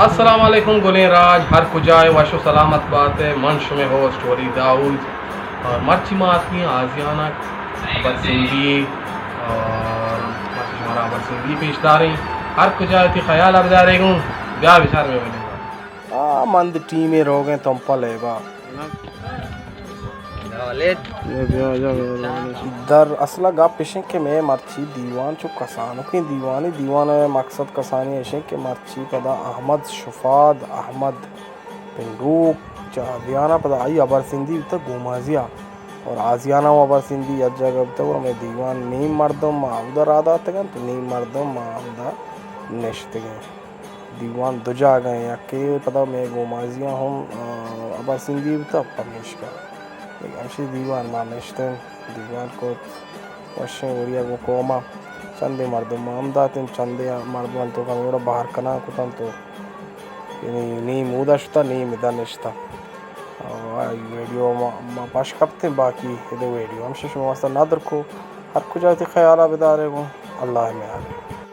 السلام علیکم گلیں راج، ہر کجا ئے وش و سلامت بات ئے۔ من شمے ہوسٹ ولی داؤد اور مرچی ما آتکیں آزیانک ابر سندھی اور مرچی شمارا ابر سندھی پیش داریں۔ ہر کجا ئے وتی خیال ءَ بدارے گوں، بیا بچار مئے ولی۔ آ مند ٹیمے روگیں تمپا لیبا۔ در اصل ءَ گپ اش انت کہ مئے مرچی دیوان چو کسانکیں دیوانے، دیوان ءِ مقصد کسانی اش انت کہ مرچی پدا احمد شفاد، احمد پنڈوک چہ آزیان ءَ پدا آئی ابر سندھی بوتگ گومازی ءَ، اور آزیان ءَ ابر سندھی یک جاگہ بوتگ، اور مئے دیوان نیم مردم ما اودا راہ داتگ انت، نیم مردم ما اودا نشتگ انت۔ دیوان دو جاگہ ایں، یکے پدا مئے گومازیاں ہم، آ، ابر سندھی بوتگ، پمیشکا دگہ ہمشی دیوان ما نشتیں، دیوان کت، وشیں وڑیا گوں قوما چندے مردم ما ہم داتیں، چندے مردماں تو ہمے وڑا بہر کنان کتنت تو یعنی نیم اودا شتا، نیم ادا نشتا۔ آ، ویڈیو ما، ما پش کپتیں، باقی ادو ویڈیو ہمشی شما واسطہ ندر کو۔ ہر کجا وتی خیالا بدارے گوں، اللہ میارے۔